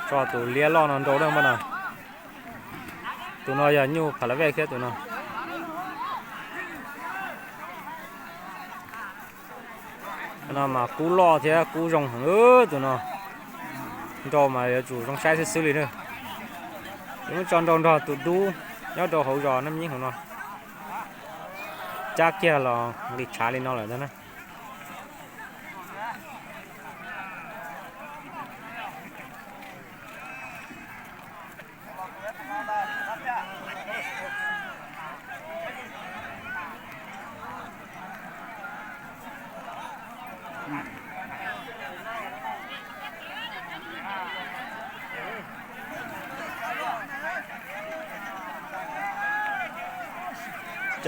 Tso tus liab loj no nrau na mas no. Tus no yog nyuj pha la vej thiab tus no. No mas kub loj thiab kub zoo heev tus no. Nrau mas yuav tsum zoo saib xwb xwb li na. Yuav muab tso nrau nrog tus dub nyob rau hauv zos Naj Yeeb hauv no. Cab kiag los nqis tshav li no lawm ntag na.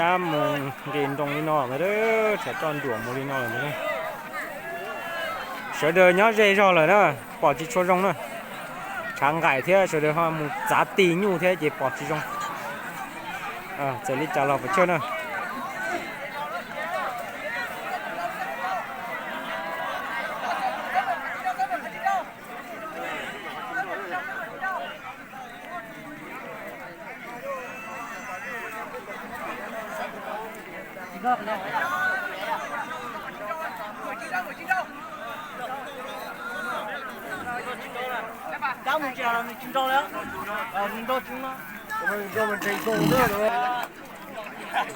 Cab mus nqis nroo li no ntag, tsam toj nruam mus li no lawm ntag. Sawv daws nyob ze zog lawm na, pom tsis tshua zoo na. Tshav nqaim thiab sawv daws ho mus txav ti nyuj thiab ces pom tsis zoo. Txawm li cas los puas chawj na.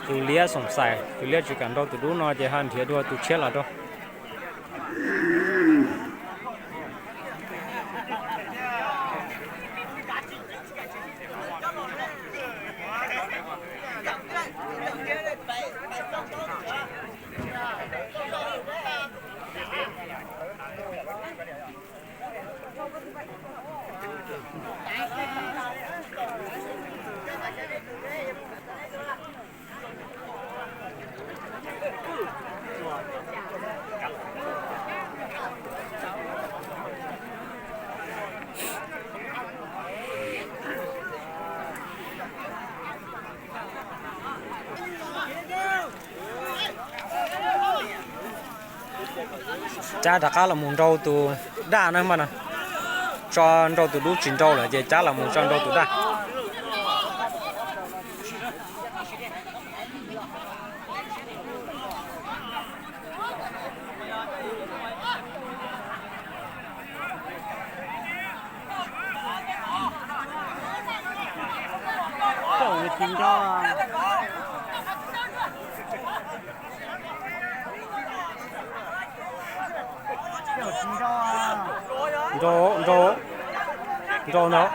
Tus liab xoom xais, tus liab tsis kam nrau tus dub no ces ho nrhiav dua tus tshiab los rau. Cab rov qab los mus nrau tus daj na mas no. Tso nrau tus dub tsis nrau lawm ces cab los mus tso nrau tus daj. Nrau, nrau, nrau ntag.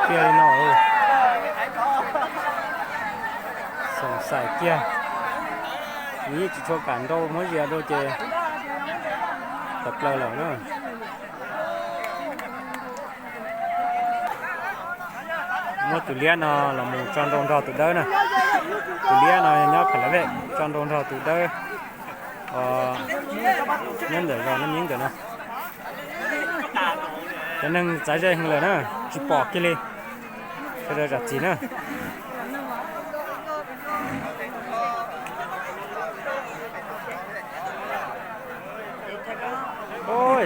Tiag li no, xoom xais kiag. Nws yeej tsis tshua kam nrau muab zias rau ces tawm plaws lawm na. Muab tus liab no los mus tso nrau nrog tus dawb na. Tus liab no nyob Pha La Vej, tso nrau nrog tus dawb nyob ntawm zos Naj Yeeb ntawm no. Cov neeg txav ze heev lawm na, tsis pom kiag li. Sawv daws zam txim na.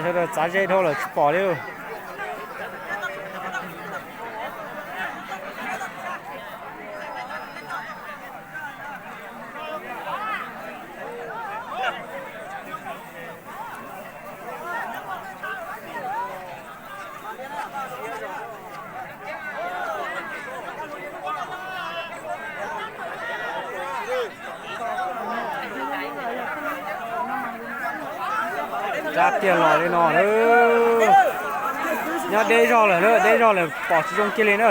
Sawv daws txav ze dhau lawm tsis pom li. Rab tiag los li no, nyob deb zog lawm, deb zog lawm pom tsis zoo kiag li na.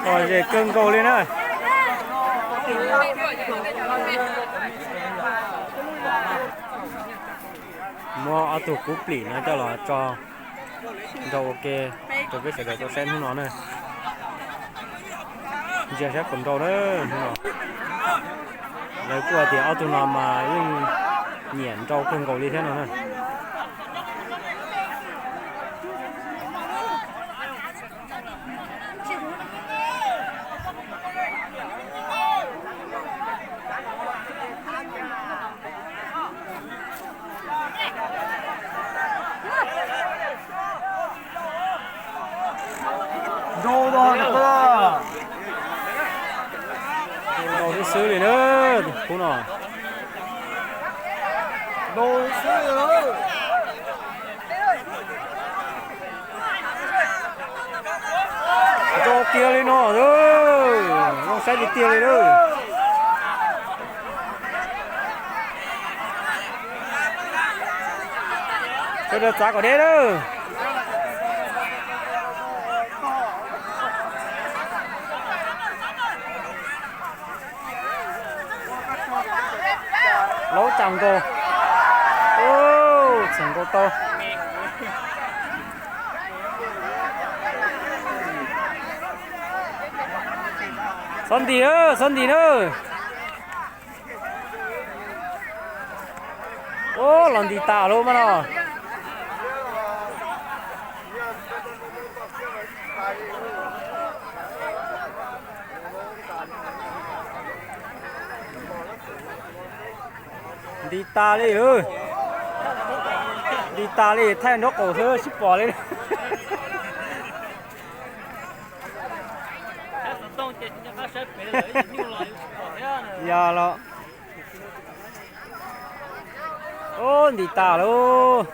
Lom zem kawg nkaus li na. Muab ob tug kub plim no coj los tso nrau ua ke rau peb sawv daws tau saib hnub no na. Ntsia saib puas nrau na hnub no. Lawv kuj hais tias ob tug no mas yeej nyiam nrau kawg nkaus li thiab no na. Nrau xwb li na, khub no. Nrau kiag li no, zoo saib tiag tiag li lawm. Sawv daws txav kom deb lawm. Laub tsaus nkaus. Txheem nkaus tau. Txhob ntim, txhob ntim na. Ub, los ntis tas lawm mas no. Ntis tas li, ntis tas li, thaij nraub qaum xwb tsis pom li. Yog los. Ub, ntis tas lauj.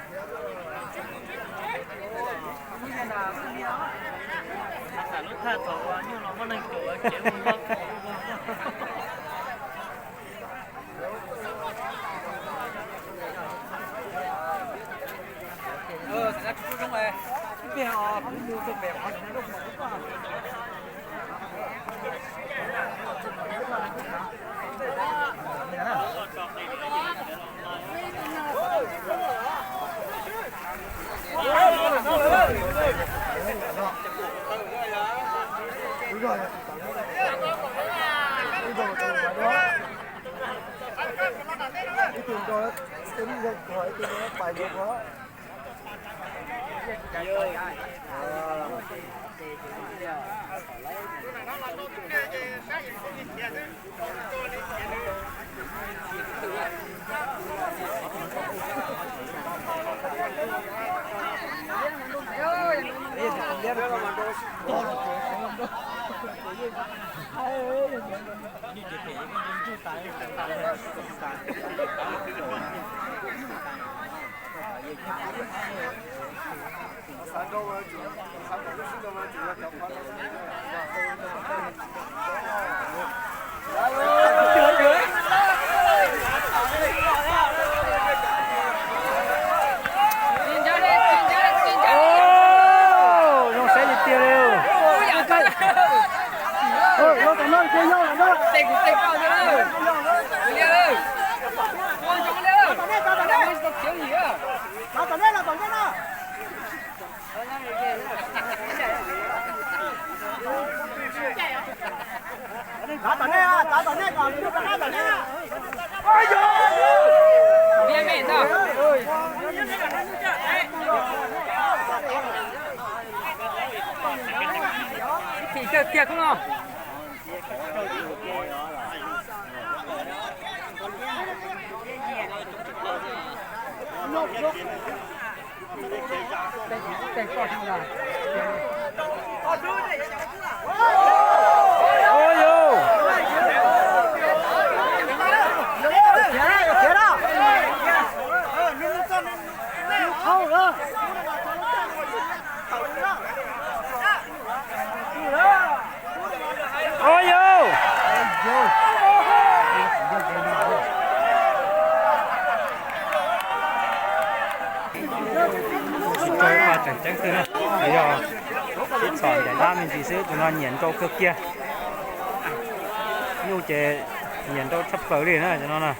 Zoo saib tiag tiag li. Thim kawg kiag koj no. Ua yau! Tsis raug ib qho tseem ceeb xwb na, yog Tib txhom ncaim dab me ntsis xwb, cov no nyiam nrau kawg kiag. Nyuj ces nyiam nrau tshaj plaws li na cov no na.